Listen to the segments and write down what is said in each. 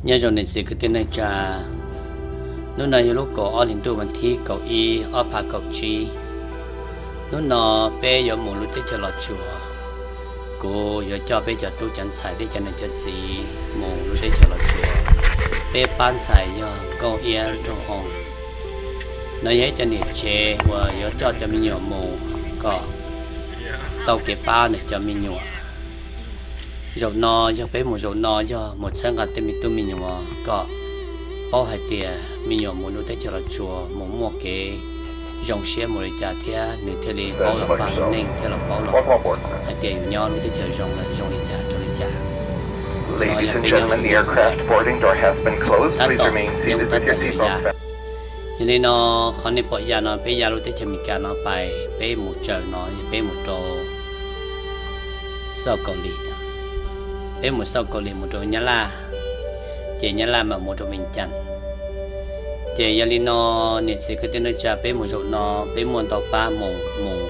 Nyob zoo niam txiv kwv tij neej tsa, hnub no yog lub kaum ob hli ntuj vas thib kaum ib ob phav kaum tsib. Hnub no peb yuav mus lub teb chaws Los Tsuas. Kuv yuav coj peb cov tub cov ntxhais thiab cov niam cov txiv mus lub teb chaws Los Tsuas. Peb pab ntxhais yog Nkauj Iab Rooj Oo. No yog ib cov niam tsev uas yuav coj cov me nyuam mus kom tau kev pab nws cov me nyuam. Zaum no yog peb mus zaum no yog mus txhawb nqa tej me tub me nyuam kom paub hais tias me nyuam mus lub teb chaws Los Tsuas mus muaj kev zoo siab mus li cas thiab nws thiaj li paub los pab neej thiab los paub los hais tias yus nyob lub teb chaws zoo lawm zoo li cas rau li cas. Tab tom nyob tab tom yog. Yog li no, qhov nej pom ya no peb ya lub teb chaws Amelikas no pais, peb mus tsaws no yog peb mus rau South Kaus Lim. Peb mus South Kaus Lim mus rau Nyab Laj, ces Nyab Laj mam mus rau Vias Cas. Ces yog li no, niam txiv kwv tij neej tsa, peb mus zaum no peb muaj ntau pab mus mus,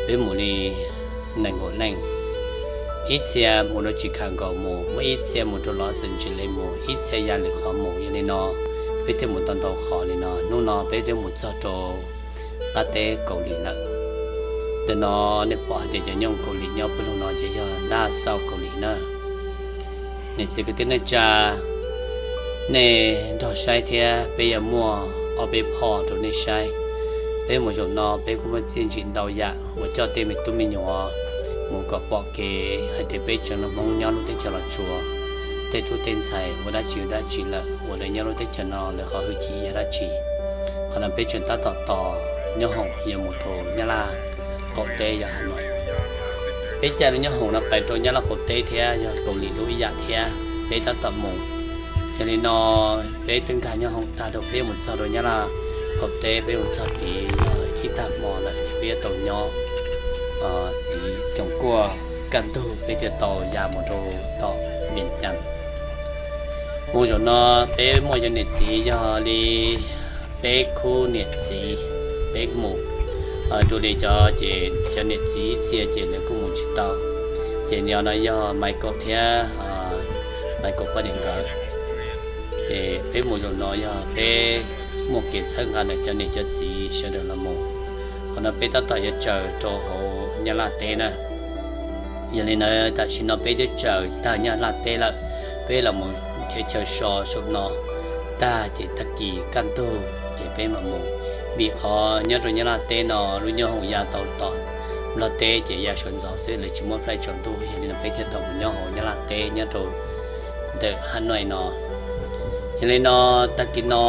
peb mus li nees nkaum leej. Ib txhia mus rau Chicago mus, muaj ib txhia mus rau Los Angeles mus, ib txhia ya lwm qhov mus. Yog li no peb thiaj mus tau ntau qhov li no. Hnub no peb twb mus txog rau qab teb Kaus Lim lawm. Ntawm no nej pom hais tias cov nyooj Kaus Lim nyob pawg lug no ces yog naj South Kaus Lim na. Niam txiv kwv tij neej tsa, nej nrog saib thiab peb yuav muaj ob peb phoj rau nej saib. Peb mus zaum no peb kuj muaj txiaj ntsim ntau yam uas coj tej me tub me nyuam mus kom pom kev hais tias peb tsev neeg Hmoob nyob lub teb chaws Los Tsuas, tej tub tej ntxhais ua dab tsi ua dab tsi lawm, uas lawv nyob lub teb chaws no lawv qhov hwj chim yog dab tsi. Qhov no peb tseem tab tom tos nyob hoom yuav mus rau Nyab Laj qaum teb yog Has Nois. Peb caij lub nyob hoom no pais rau Nyab Laj qaum teb thiab yog Kaus Lim lub ib yam thiab, peb tab tom mus. Yog li no peb twb nkag nyob hoom tag rau peb mus txog rau Nyab Laj qaum teb, peb mus txog tid yog ib tag hmo lawm ces peb yuav tau nyob coom kuaj kaj ntug peb thiaj tau ya mus rau tom Vias Cas. Mus zaum no peb muaj cov niam txiv yog li peb khub niam txiv, peb mus. Dua li cov ces cov niam txiv ib txhia ces lawv kuj mus tsis tau. Ces nyob no yog Michael thiab Michael poj niam nkawd. Ces peb mus zaum no yog peb muaj kev txhawb nqa ntawm cov niam cov txiv sawv daws los mus. Qhov no peb tab tom yuav tsaws rau hauv Nyab Laj teb na. Yog li ntawd tam sim no peb twb tsaws tag Nyab Laj teb lawm, peb los mus chaw chaw so saum no tag ces tag kis kaj ntug ces peb mam mus. Vim qhov nyob rau Nyab Laj teb no lub nyob hoom ya tau tom Nplog teb ces ya sawv ntxov xwb, lawv tsis muaj flight tsaus ntuj, yog li no peb thiaj tau mus nyob hauv Nyab Laj teb nyob rau ntawm Has Nois no. Yog li no tag kis no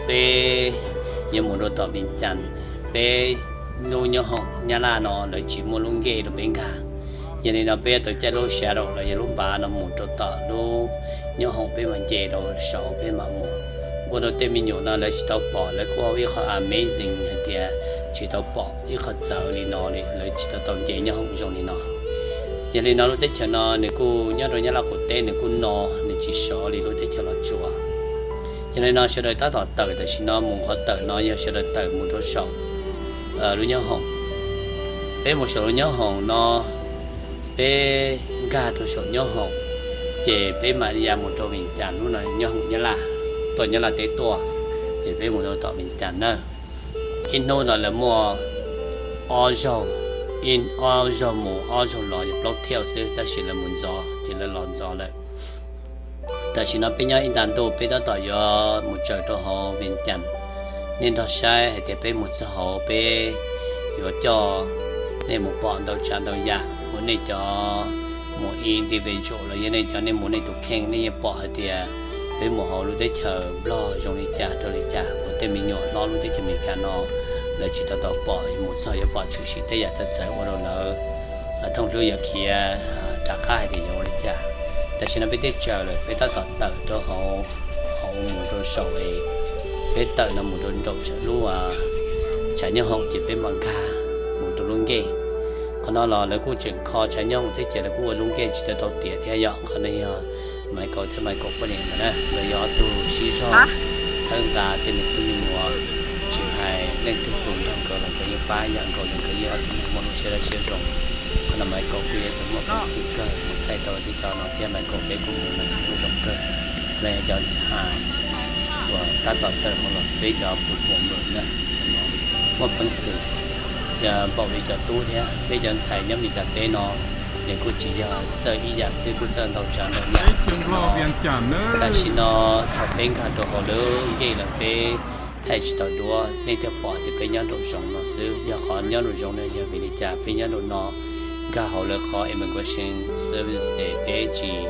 peb yuav mus rau tom Vias Cas, peb lub nyob hoom Nyab Laj no lawv tsis muaj lub nkej rau peb nkag. Yog li no peb yuav tau caij lub shuttle los yog lub npav no mus rau tom lub nyob hoom, peb mam nce rau saud peb mam mus. Ua rau tej me nyuam no lawv tsis tau pom, lawv kuj ua ib qho amazing hais tias tsis tau pom ib qho txawv li no li, lawv tsis tau tau nce nyob hoom zoo li no. Yog li no lub teb chaws no nws kuj nyob rau Nyab Laj qaum teb, nws kuj no, nws tsis sov li lub teb chaws Los Tsuas. Yog li no sawv daws tab tom tawm tam sim no mus qhov tawm no yog sawv daws tawm mus rau saum lub nyob hoom. Peb mus saum lub nyob hoom no, peb nkag rau saum nyob hoom, ces peb mam li ya mus rau Vias Cas, lub no nyob hoom Nyab Laj, tuaj Nyab Laj teb tuaj, ces peb mus rau tom Vias Cas na. Ib hnub no lawv muaj ob zaug, ib ob zaug mus ob zaug los yog plaub thiaus xwb, tab sis lawv mus ntxov ces lawv los ntxov lawm. Tam sim no peb nyob ib nta ntuj peb tab tom yuav mus tsaws rau hauv Vias Cas. Nej nrog saib hais tias peb mus txog hauv peb yuav coj nej mus pom ntau tsav ntau yam uas nej cov mus individual los yog nej cov nej mus nej tus kheej nej yeej pom hais tias peb mus hauv lub teb chaws Nplog zoo li cas rau li cas, uas tej me nyuam hlob lub teb chaws Amelikas no lawv tsis tau tau pom, mus txog yuav pom tshwm sim tej yam txawv txawv ua rau lawv thooj hlwb yuav khiav rov qab hais tias yuav ua li cas. Tam sim no peb twb tsaws lawm, peb tab tom tawm rau hauv, hauv mus rau saum es peb tawm no mus rau nraum tshav lub, tshav nyob hoom ces peb mam nkag mus rau lub nkej. Qhov no los lawv kuj tseem kho tshav nyob hoom thiab ces lawv kuj ua lub nkej tsis tau tau tiav thiab yom. Qhov no yog Michael thiab Michael poj niam nkawd na, nkawd yog ob tug sib zog txhawb nqa tej me tub me nyuam, tsis hais leej twg tus nrog nkawd los nkawd yeej pab ib yam nkaus li, nkawd yeej ob tug muaj lub siab dawb siab zoo. Qhov no Michael kuj yog ib tug muaj peev xwm kawg mus thaij tau tej cov no thiab Michael peb kuj mus no ces kuj zoo kawg. los yog cov ntxhais uas tab tom tawm hauv los peb cov performer na, muaj peev xwm, ces npaum li cov tub thiab peb cov ntxhais nyob Meskas teb no, nws kuj tsis yog txawj ib yam xwb, kuj txawj ntau tsav ntau yam. Tam sim no thaum peb nkag rau hauv lub game los peb thaij tsis tau duab, nej thiaj pom tias peb nyob nraum zoov no xwb. Yog qhov nyob nraum zoov no yog vim li cas? Peb nyob nraum no nkag hauv lawv qhov immigration service ces peb tsis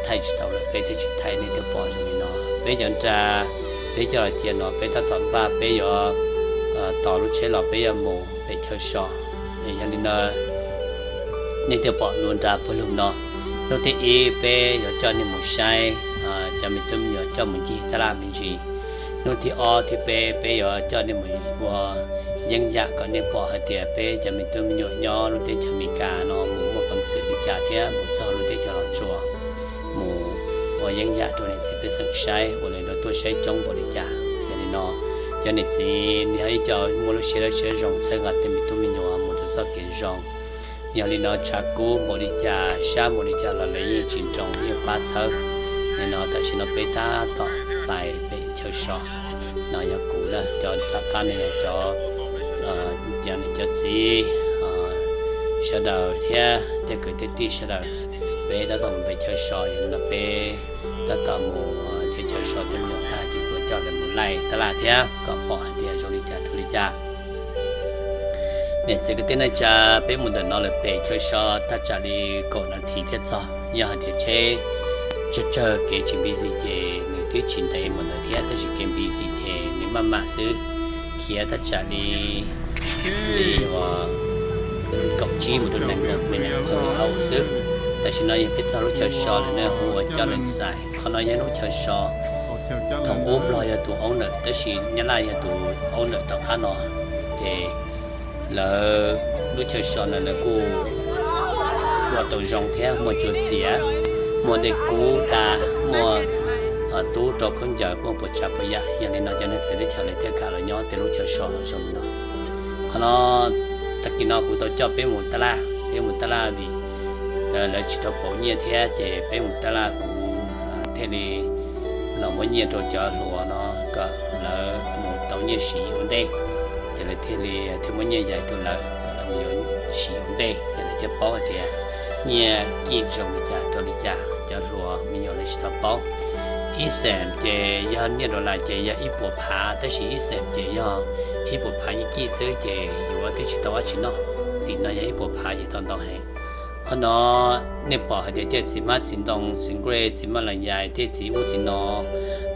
thaij tsis tau lawm, peb thiaj tsis thaij, nej thiaj pom zoo li no. Peb cov nra peb coj los cia no, peb tab tom npaj peb yuav tos lub tsheb los peb yuav mus pem chaw so. Yog li no nej thiaj pom lub nra pawg lug no. Hnub thib ib peb yuav coj nej mus saib cov me tub me nyuam coj mus ncig tab laj me ntsis. Hnub thib ob thib peb peb yuav coj nej mus ua yeeb yam kom nej pom hais tias peb cov me tub me nyuam nyob lub teb chaws Amelikas no mus muaj peev xwm li cas thiab mus txog lub teb chaws Los Tsuas mus ua yeeb yam rau niam txiv pej xeem saib, ua li lawv tuaj saib coob npaum li cas. Yog li no cov niam txiv yog ib co muaj lub siab dawb siab zoo txhawb nqa tej me tub me nyuam mus rau txoj kev zoo. Yog li no tshav kub npaum li cas, sab npaum li cas los lawv yeej tsis nroo, yeej pab txhawb. Nim no tam sim no peb tab tom pais pem chaw so no, yog kuv na, cov rov qab no yog cov, cov niam cov txiv sawv daws thiab tej kwv tej tij sawv daws, peb tab tom mus pem chaw so. Yog li no peb tab tom mus chaw so tej me nyuam tag ces kuv coj lawv mus laij tab laj thiab kom pom hais tias zoo li cas rau li cas. Niam txiv kwv tij neej tsa, peb mus ntawm no lawm pem chaw so tag tsam li kaum nas this thiaj txog. Yog hais tias tsheb tsawg tsawg kev tsis busy ces nws twb tsis ntev mus ntawd thiab, tab sis kev busy ces nws maj mam xwb. Khiav tag tsam li li uas kaum tsib mus rau nees nkaum minute per hour xwb. Tam sim no yog peb txog lub chaw so lawm na, hu ua Coj Leej Xais. Qhov no yog lub chaw so thaum ub Nplog yog tus owner, tab sis Nyab Laj yog tus owner tom qab no. Ces lawv lub chaw so no lawv kuj ua tau zoo thiab muaj cua txiav, muaj dej kub da, muaj tub rau khaub ncaws, muaj puas tsav puas yam. Yog li no cov neeg txawv teb chaws lawv thiaj kam los nyob tej lub chaw so zoo li no. Qhov no tag kis no kuv tau coj peb mus tab laj, peb mus tab laj vim lawv tsis tau pauv nyiaj thiab, ces peb mus tab laj kuv thiaj li los muab nyiaj rau cov hluas no kom lawv mus tau nyiaj siv ua ntej, ces lawv thiaj li thiaj muab nyiaj yais rau lawv kom lawv mus yuav siv ua ntej, ces lawv thiaj paub hais tias nyiaj kim zoo li cas rau li cas. Cov hluas me nyuam lawv tsis tau paub. Ib xeem ces yog nyiaj dollar ces yog ib puas phav, tab sis ib xeem ces yog ib puas phav nyiaj kim xwb ces yuav twb tsis tau dab tsi noj. Tim no yog ib puas phav ces tau ntau heev. Qhov no nej pom hais tias tej txiv hmab txiv ntoo, txiv nqaij, txiv maj las yais, tej txiv ub txiv no,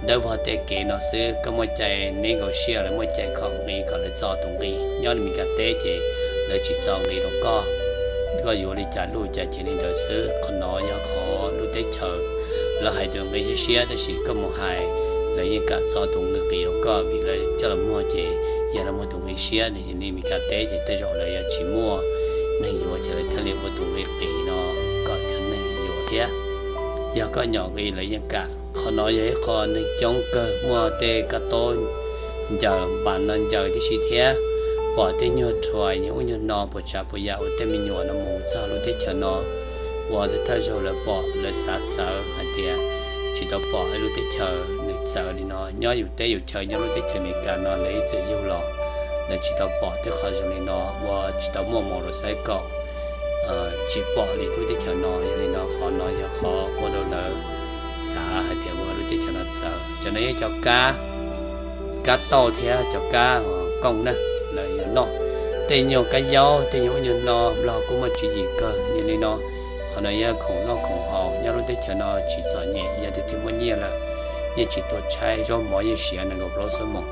dawb vog tej kev no xwb. Koj muaj cai negotiate, lawv muaj cai kho nqi kom lawv txo tus nqi. Nyob Meskas teb ces lawv tsis txo nqi rau koj, koj yuav li cas luj cas ces li ntawd xwb. Qhov no yog qhov lub teb chaws lawv hais tus nqi siab siab, tab sis koj mus hais lawv yeej kam txo tus nqi rau koj vim lawv coj los muag ces yog lawv muag tus nqi siab. Ces li Meskas teb ces tej zaum lawv yuav tsis muaj neeg yuav ces lawv thiaj li ua tus nqi qis no kom cov neeg yuav thiab. Yog koj nyom nqi lawv yeej kam. Qhov no yog ib qho neeg coob kawg muaj tej kab taub ncaws npas no ncaws tib si thiab, pom tej nyuag rhuais nyuag ub nyuag no puas tsav puas yam ua tej me nyuam no mus txog lub teb chaws no ua thawj thawj zaug lawv pom lawv xav txawv hais tias tsis tau pom ib lub teb chaws nws txawv li no. Nyob yus teb yus chaw nyob lub teb chaws Amelikas no lawv ib txwm yug los lawv tsis tau pom tej qhov zoo li no, ua tsis tau muaj motorcycle, tsis pom li lub teb chaws no. Yog li no qhov no yog qhov ua rau lawv xav hais tias ua lub teb chaws no txawv. Cov no yog cov kab, kab tauj thiab cov kab kooj na, lawv yuav noj. Tej nyuag kab yaub tej nyuag ub nyuag no Nplog kuj muaj tswv yim kawg. Yog li no qhov no yog khoom noj khoom haus nyob lub teb chaws no tsis txom nyem, yog tias twb muaj nyiaj lawm yeej tsis tuag tshaib. Zaub mov yeej siav nees nkaum plaub xuab moos.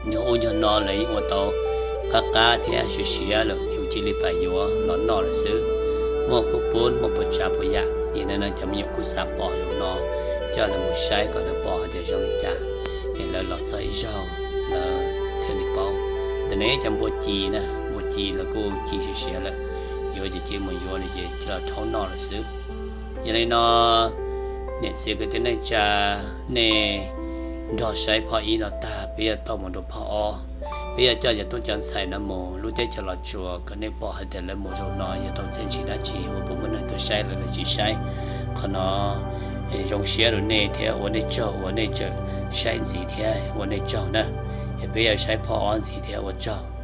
Nyuag ub nyuag no lawv yeej ua tau qab qab thiab siav siav lawm, yus cia li pam yuav los noj lawm xwb. Muaj kuj pub muaj puas tsav puas yam. Yog li no cov me nyuam kuj xav pom zaum no coj lawv mus saib kom lawv pom hais tias zoo li cas, es lawv los txog ib zaug lawv thiaj li paub. Tam no cov npua ci na, npua ci lawv kuj ci siav siav lawm, yuav ces cia li mus yuav li ces cia li rhaub noj lawm xwb. Yog li no niam txiv kwv tij neej tsa, nej nrog saib phoj ib no tag peb yuav tau mus rau phoj ob. Peb yuav coj cov tub cov ntxhais no mus lub teb chaws Los Tsuas kom nej pom hais tias lawv mus zaum no yog tau txiaj ntsig dab tsi uas puas muaj neeg tuaj saib lawv, lawv tsis saib. Qhov no Zoo siab rau nej thiab ua nej tsaug uas nej tseem saib ntxiv thiab ua nej tsaug na. Peb yuav saib phoj ob ntxiv thiab ua tsaug.